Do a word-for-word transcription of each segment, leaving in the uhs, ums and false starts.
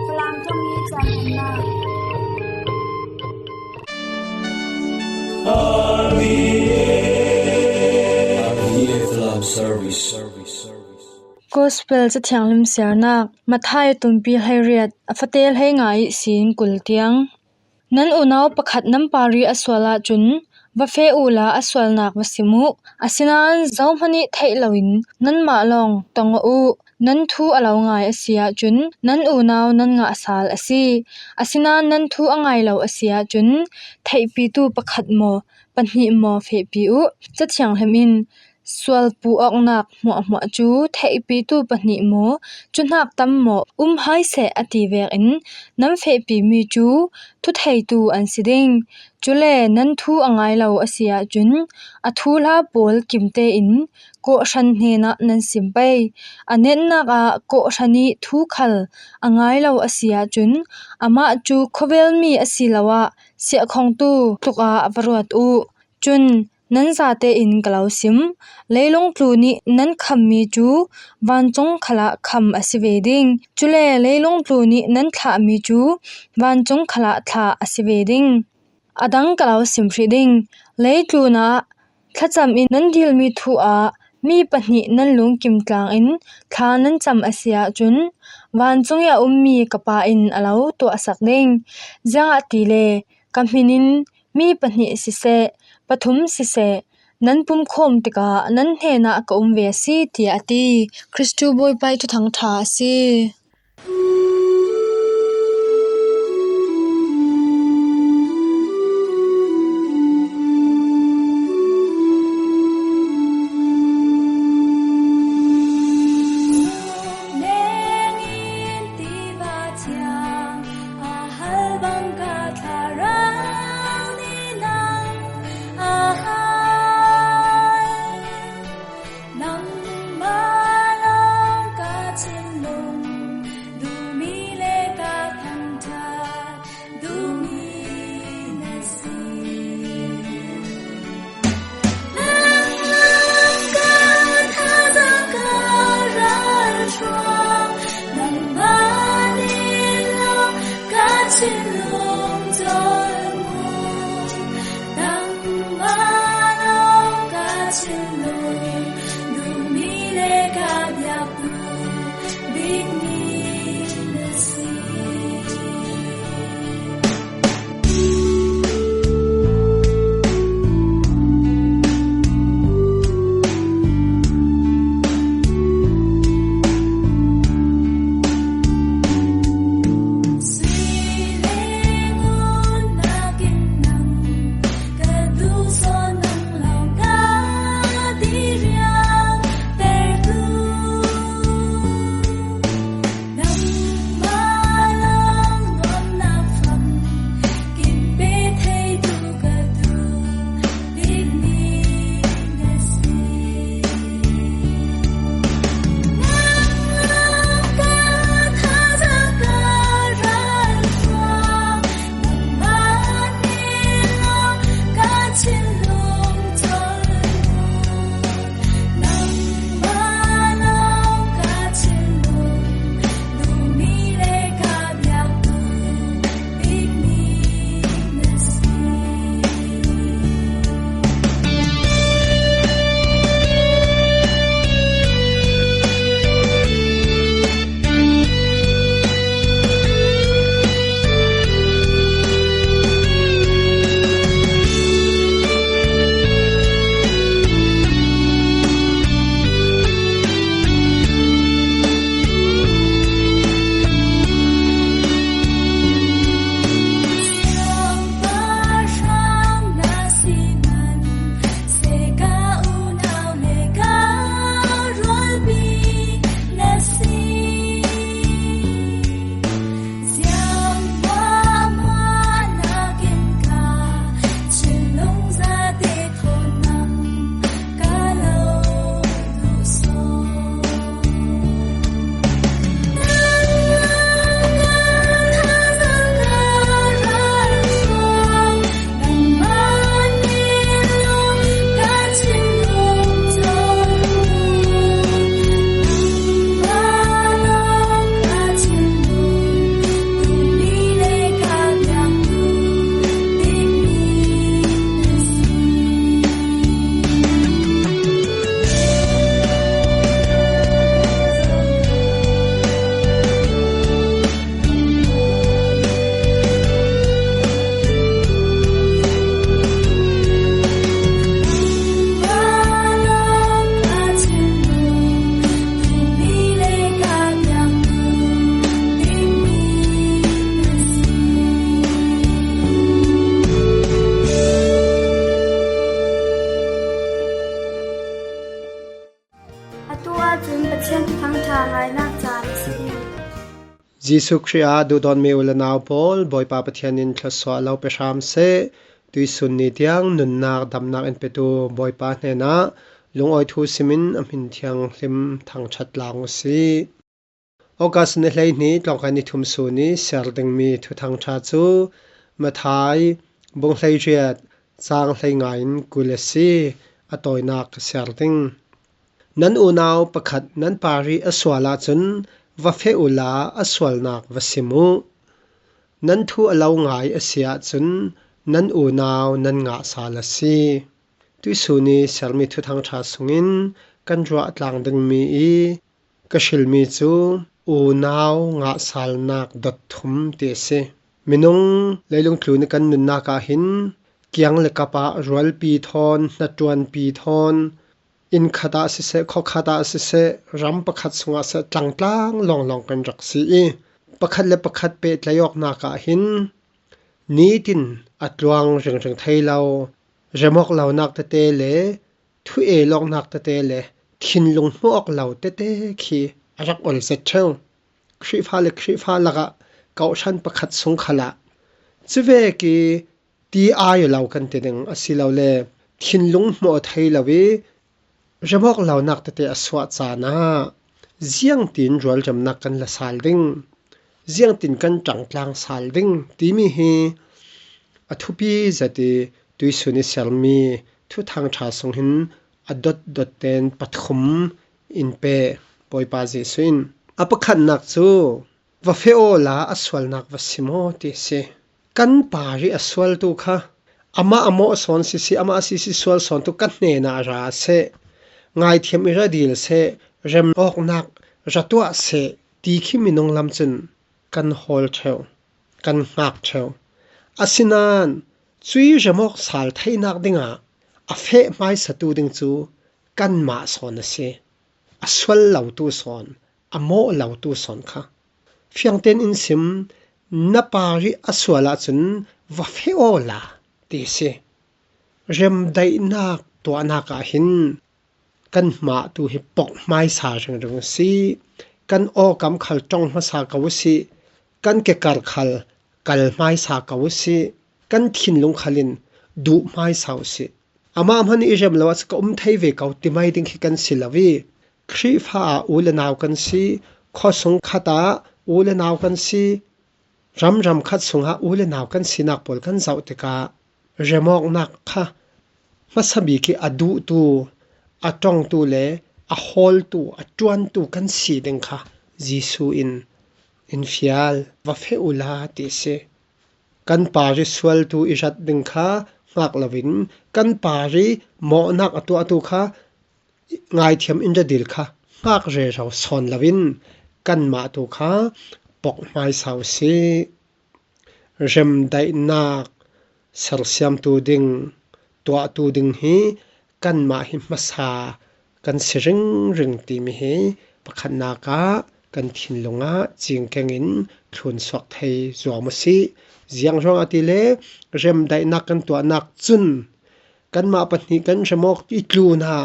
Falam thawngin caan nunnak. R V A Falam Service. Gospel Cathiang Lim Siarnak, Matthai a tumpi hleiriat, a fate hleinga ihsin kul tiang. Nan unau pakhat nan parih a sual ahcun, va feh uhla a sualnak va sim uh. Asinain zohman ih theih loin nanmah lawng tong uh. Nan thu a lo ngai a si ahcun, nan unau nan ngah sal a si. Asinain nan thu a ngai lo a si ahcun, theihpitu pakhat maw, pahnih maw fehpi uh. Cathianghlim in, sualpu awknak hmuahhmuah cu theihpitu pahnih maw, cuhnak tam maw, um hai seh a ti vekin nan fehpimi cu thutheitu an si ding. Cule nan thu a ngai lo a si ahcun, a thuhla pawl kimte in kawhhran hnenah nan sim pei. A netnak ah kawhhran ih thu khal a ngai lo a si ahcun, amah cu khuavelmi asiloah siahkhongtu tlukah va ruat uh. Cun nan zate in ka lo sim. Leilung tlu nih nan khammi cu vancung khalah kham a si ve ding. Cule leilung tlu nih nan thlahmi cu vancung khalah thlah a si ve ding. A dang ka lo sim hrih ding. Leitlun ah thlacam in nan dilmi thu ah mi pahnih nan lungkim tlang in thla nan cam a si ahcun, vancung ih a ummi ka Pa in a lo tuahsak ding. Ziangahtile ka hmin in mi pahnih siseh, pathum siseh, nan pumkhawm tikah nan hnenah ka um ve a si, tiah a ti. Kristu Bawipa ih Thuthang ṭha a si. Thiang a hal bang ka thlarau nih nang a hai. Nangmah lawng ka thinlung, duhmi le ka thangṭhat, duhmi na si. Jesuh Khrih ah duhdawtmi u le nau pawl, Bawipa Pathian in thluasuah lo pe hram seh. Tuisun ni tiang nunnak damnak in petu Bawipa hnenah lungawi thu simin a hmin thianghlim thangṭhat tlang u sih. August ni hleihnih tlawngkai ni thum sun i siar dingmi thuthangṭha cu Matthai bung hleiriat cang hleinga in kul a si. A tawinak ka siar ding. Nan unau pakhat nan parih a sual ahcun va feh uhla a sualnak va sim uh. Nan thu a lo ngai a si ahcun nan unau nan ngah sal a si. Tuisun i siarmi thuthangṭha sungin kan ruah tlang dingmi i ka hrilmi cu unau ngah salnak dot thum ti a si. Minung leilung tlun i kan nunnak ah hin kiang le kap ah rualpi thawn, hnaṭuanpi thawn, inn khat ah siseh, khua khat ah siseh, ram pakhat sungah siseh, tlangtlang lawnglawng kan rak si i, pakhat le pakhat pehtlaih awknak ah hin nitin a tluang ringring thei lo, remawk lonak tete le thu el awknak tete le thinlung hmuh awk lo tete khi a rak ol zet ṭheu. Khrihfa le Khrihfa lakah, kohhran pakhat sung khalah, cuvek i ti ai lo kan ti ding, asilole thinlung hmuh thei lo i remawk lonak tete a suah caan ah ziangtin rualremnak kan la sal ding, ziangtin kan ṭangtlang sal ding timi hi a thupi zet i tuisun i siarmi thuthangṭha sung hin a dotdot tein pathum in pe Bawipa Jesuh in. A pakhatnak cu, va feh awla a sualnak va sim aw ti a si. Kan parih a sualtu kha amah a mawh sawn sisi, amah a sisi sual sawntu ka hnenah ra seh, ngaithiam i ra dil seh, rem awknak ra tuah seh ti khi minung lam cun kan hawl ṭheu, kan hngak ṭheu. Asinain cui remawk sal theinak dingah a feh hmaisatu ding cu kanmah sawn a si. A sual lotu sawn, a mawh lotu sawn kha. Fiangten in sim, na parih a sual ahcun va feh awla ti a si. Remdaihnak tuahnak ah hin kan hmahtu hi pok hmaisa ringring u sih. Kan awkam khal ṭong hmasa ko u sih. Kan kekar khal kal hmaisa ko u sih. Kan thinlung khal in duh hmaisa u sih. Amah hmanh i rem lo ahcun ka um thei ve ko ti mai ding khi kan si lo i, Khrihfa ah u le nau kan si, khuasung khat ah u le nau kan si, ramram khat sungah u le nau kan sinak pawl kan zoh tikah remawknak kha hmasa bik i a duhtu, a ṭongtu le a hawltu, a ṭuantu kan si ding kha Jesuh in in fial, va feh uhla ti a si. Kan parih sualtu i rat ding kha hngak loin, kan parih mawhnak a tuahtu kha ngaithiam in ra dil kha hngak rero sawn loin, kanmah tu kha pok hmaisa u sih. Remdaihnak sersiamtu ding, tuahtu ding hi kanmah hi hmasa kan si ringring timi hi pakhatnak ah kan thinlung ah cingkeng in thlunsuak thei zuam u sih. Ziang ruangah tile remdaihnak kan tuahnak cun kanmah pahnih kan remawk i tlunah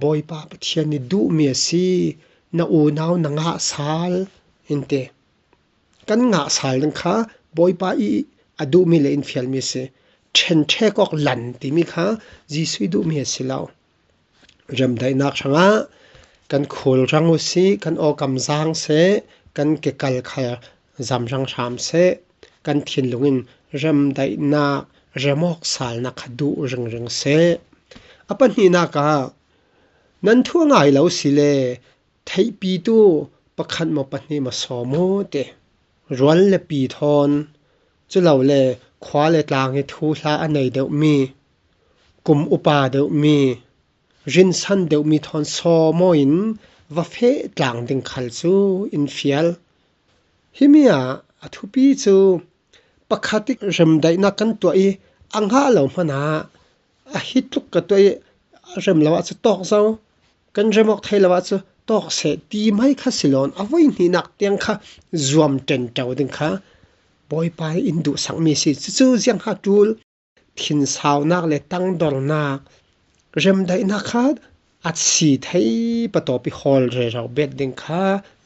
Bawipa Pathian i duhmi a si, na unau na ngah sal in ti. Kan ngah sal ding kha Bawipa i a duhmi le in fialmi a si. Ṭhenṭhek awk lan timi kha Jesuh i duhmi a si lo. Remdaihnak hrangah kan khul rang u sih, kan awkam zang seh, kan kekal khal zamrang hram seh, kan thinlung in remdaihnak, remawk salnak kha duh ringring seh. A pahnihnak ah, nan thu a ngai lo si le, theihpitu pakhat maw pahnih maw sawm u ti. Rual le pi thawn, culole khua le tlang i thuhla a nei deuhmi, kum upa deuhmi, rinsan deuhmi thawn sawm aw in va feh tlang ding khal cu in fial. Himi ah a thupi cu pakhat i remdaihnak kan tuah i a ngah lo hmanh ah a hi tluk ka tuah i a rem lo ah cu tawk zo, kan remawk thei lo ah cu tawk seh ti mai kha si loin a voihnihnak tiang kha zuam ṭenṭo ding kha Bawipa in duhsakmi a si. Cucu ziangha ṭul thinsaunak le tangdornak, remdaihnak kha a si thei patawp i hawl rero bet ding kha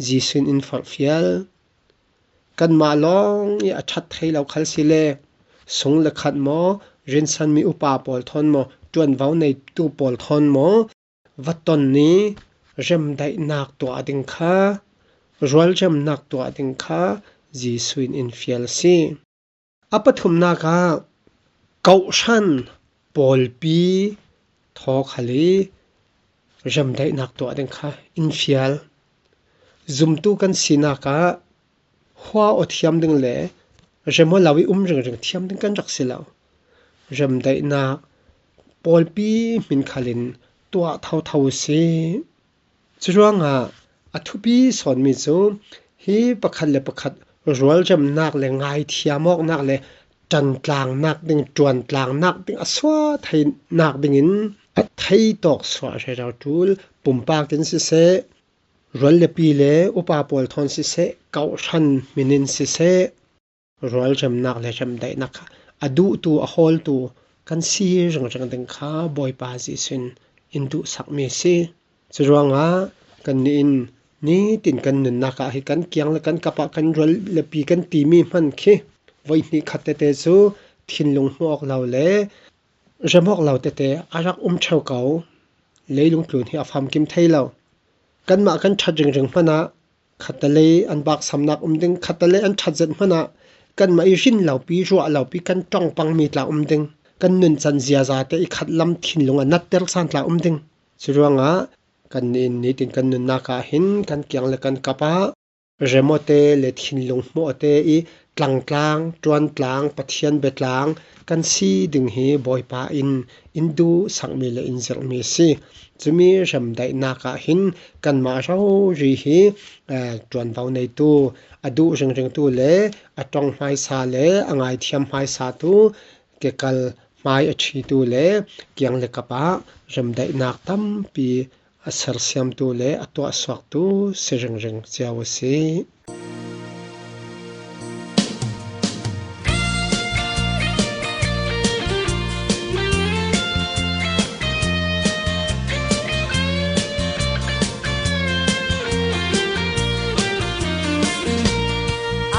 Jesuh in in forhfial. Kanmah lawng i a ṭhat thei lo khal si le, sung le khat maw, rinsanmi upa pawl thawn maw, ṭuanvo neitu pawl thawn maw, va ton ni. Remdaihnak tuah ding kha, rualremnak tuah ding kha Jesuh in in fial si. A pathumnak ah kohhran pawlpi thaw khal i remdaihnak tuah ding kha in fial. Zumtu kan sinak ah hua aw thiam ding le rem aw lo i um ringring thiam ding kan rak si lo. Remdaihnak pawlpi hmin khal in tuah thotho si. Curuangah a thupi sawnmi cu hi pakhat le pakhat rualremnak le ngaithiam awknak le ṭantlangnak ding, ṭuantlangnak ding, a suah theinak dingin a theitawk suah rero ṭul pumpak in siseh, rual le pi le upa pawl thawn siseh, kohhran hmin in siseh, rualremnak le remdaihnak kha a duhtu, a hawltu kan si ringring ding kha Bawipa Jesuh in in duhsakmi a si. Curuangah kannih in nitin kan nunnak ah hi kan kiang le kan kap ah kan rual le pi kan timi hman khi voihnih khat tete cu thinlung hmuh awk lo le rem awk lo tete a rak um ṭheu ko. Leilung tlun hi a famkim thei lo. Kanmah kan ṭhat ringring hmanah khattalei an baksamnak um ding, khattalei an ṭhat zet hmanah kanmah i rin lopi, ruah lopi kan ṭongpangmi tla um ding, kan nuncan ziaza te i khatlam thinlung a natter san tla um ding. Curuangah kannih in nitin kan nunnak ah hin kan kiang le kan kap ah rem awte le thinlung hmuh awte i tlangtlang, ṭuantlang, Pathian biatlang kan si ding hi Bawipa in in duhsakmi le in zirhmi a si. Cumi remdaihnak ah hin kanmah rori hi, eh, ṭuanvo neitu, a duh ringringtu le a ṭong hmaisa le a ngaithiam hmaisatu, kekal hmai a ṭhitu le kiang le kap ah remdaihnak tampi a sersiamtu le a tuahsuaktu si ringring cio a si.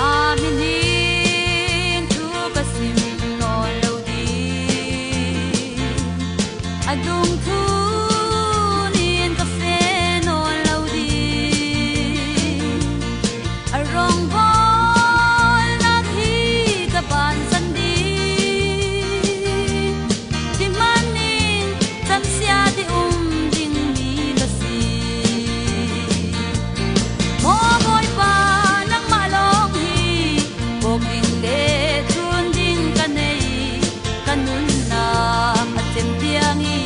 A min in thu ka sim nawn lo ding, a dungthu nin ka fe nawn lo ding, a rongbawlnak hi ka bansan ding, ti hman in camsiat i um dingmi ka si. Maw Bawipa, nangmah lawng hi kawk ding le ṭuan ding ka nei, ka nunnak a cem piang i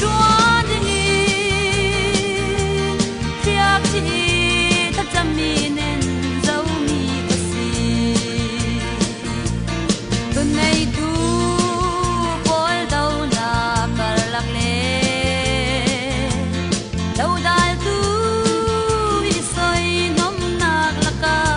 ṭuan ding i thiak cih i thlacammi nen zomi ka si. Ṭuanneitu pawl dohnak karlak le dodaltu i soihnawmnak lakah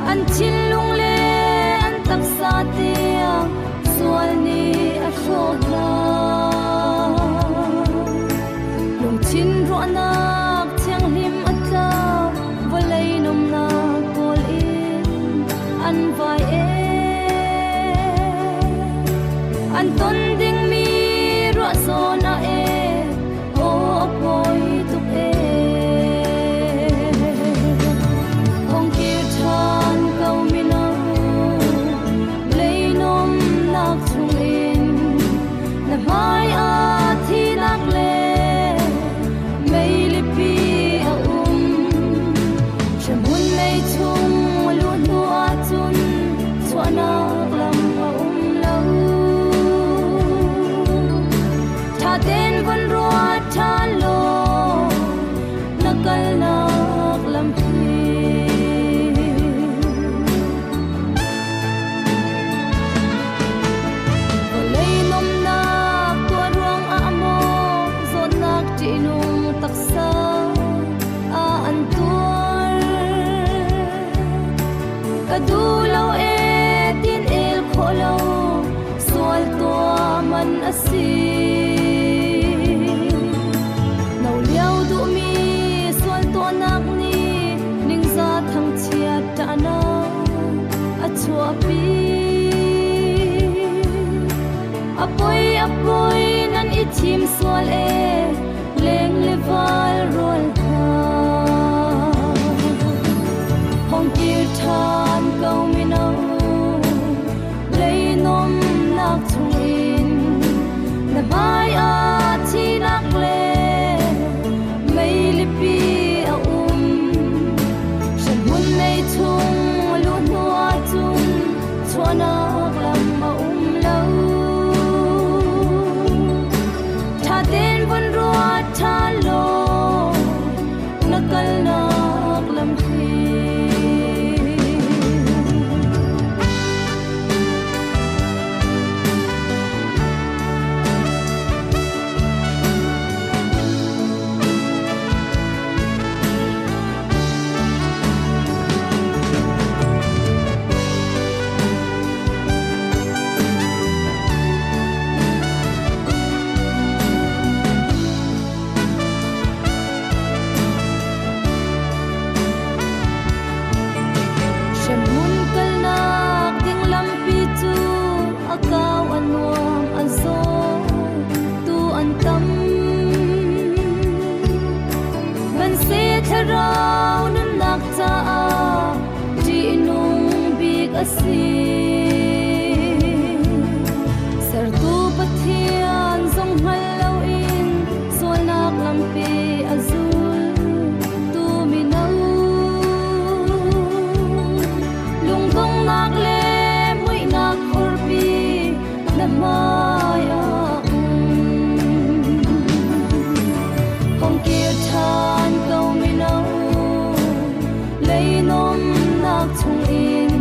An thinlung le an taksa tiang sual nih a hrawh hna. Lungthin ruahnak thianghlim a tlau, vawlei nomnak kawl in an vai e. An ton dingmi ruahzawn a e, aw a pawi tuk e. Hong kir ṭhan ko mino, leinomnak chungin na hmai ah thihnak le meilipi a um. Hremhmun mei chung a luh hnu ahcun chuahnak lam a um lo. Ṭha tein vun ruat ṭhan law, na kalnak lam hi. Vawlei nomnak tuah ruangah maw, zawtnak ṭihnung taksa ah an tuar? Ka duh lo e, tin el khawh lo sual tuah man a si. No lio duhmi sual tuahnak nih ningzah thangchiat ṭahnak a chuahpi. A poi, a poi, nan i thim sual e, leng le val rual hna. Hong kir ṭhan ko mino, leinomnak chungin na hmai ah thihnak le meilipi a um. Hremhmun mei chung a luh hnu ahcun chuahnak lam a um lo. Ṭha tein vun ruat ṭhan law, na kalnak lam hi. Hremhmun kalnak ding lampi cu a kau a nuam a zaw tu an tam. Hmanhsehlaw thlarau nunnak caah ṭihnung bik a si. Sertu Pathian zong hngal loin sualnak lampi a zultu mino, lungdongnak le muihnak khurpi na hmaiah um. Hong kir ṭhan ko mino, leinomnak chungin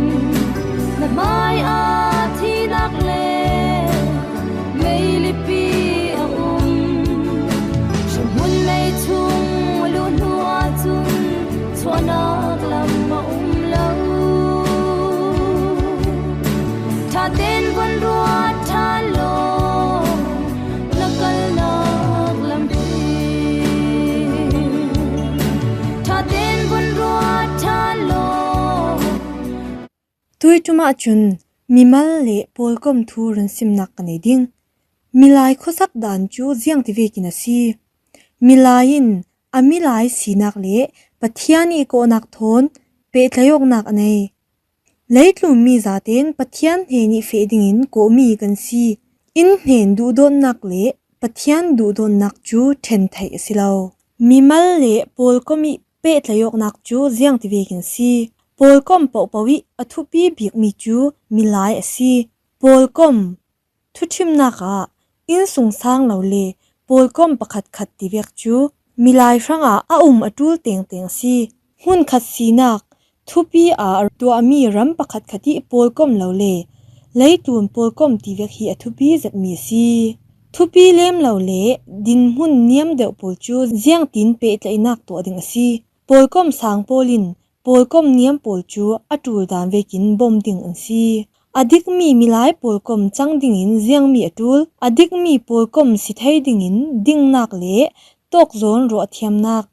na hmaiah thihnak le meilipi a um. Hremhmun mei chung a luh hnu ahcun chuahnak lam a um lo. Ṭha tein vun ruat ṭhan law, na kalnak lam hi. Ṭha tein vun ruat ṭhan law. Tuiṭum ahcun mimal le pawlkom thu run simnak ka nei ding. Milai khuasak dan cu ziangtivekin a si? Milai in a milai sinak le Pathian i kawhnak thawn pehtlaih awknak a nei. Leitlun mi zaten Pathian hnen i feh dingin kawhmi kan si. Inn hnen duhdawtnak le Pathian duhdawtnak cu ṭhen theih a si lo. Mimal le pawlkom i pehtlaih awknak cu ziangtivekin a si? Pawlkom pohpoh i a thupi bikmi cu milai a si. Pawlkom thuṭhimnak ah innsungsang lo le pawlkom pakhatkhat tivek cu milai hrangah a um a ṭul tengteng a si. Hmunkhat sinak, thupi aa tuahmi ram pakhatkhat i pawlkom lo le leitlun pawlkom tivek hi a thupi zetmi a si. Thupi lem lo le dinhmun niam deuh pawl cu ziangtin pehtlaihnak tuah ding a si? Pawlkom sang pawl in pawlkom niam pawl cu a ṭul dan vekin bawm ding an si. A dikmi milai pawlkom cang dingin ziangmi a ṭul? A dikmi pawlkom si thei dingin dingnak le tawkzawn ruahthiamnak,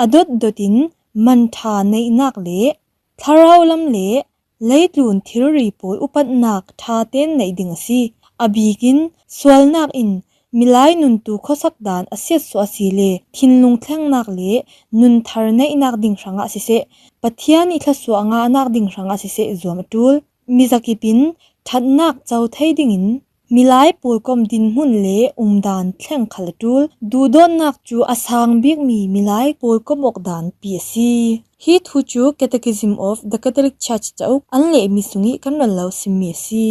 a dotdot in man ṭha neihnak le thlarau lam le leitlun thilri pawl upatnak ṭha tein neih ding a si. A bikin sualnak in milai nuntu khuasak dan a siatsuah a si le thinlung thlengnak le nun thar neihnak ding hrangah siseh, Pathian i thluasuah ngahnak ding hrangah siseh zuam a ṭul. Mizakip in ṭhatnak co thei dingin milai pawlkom dinhmun le umdan thleng khal a ṭul. Duhdawtnak cu a sang bikmi milai pawlkom awk dan pi a si. Hi thu cu Catechism of the Catholic Church cauk an lehmi sung i kan run lo simmi a si.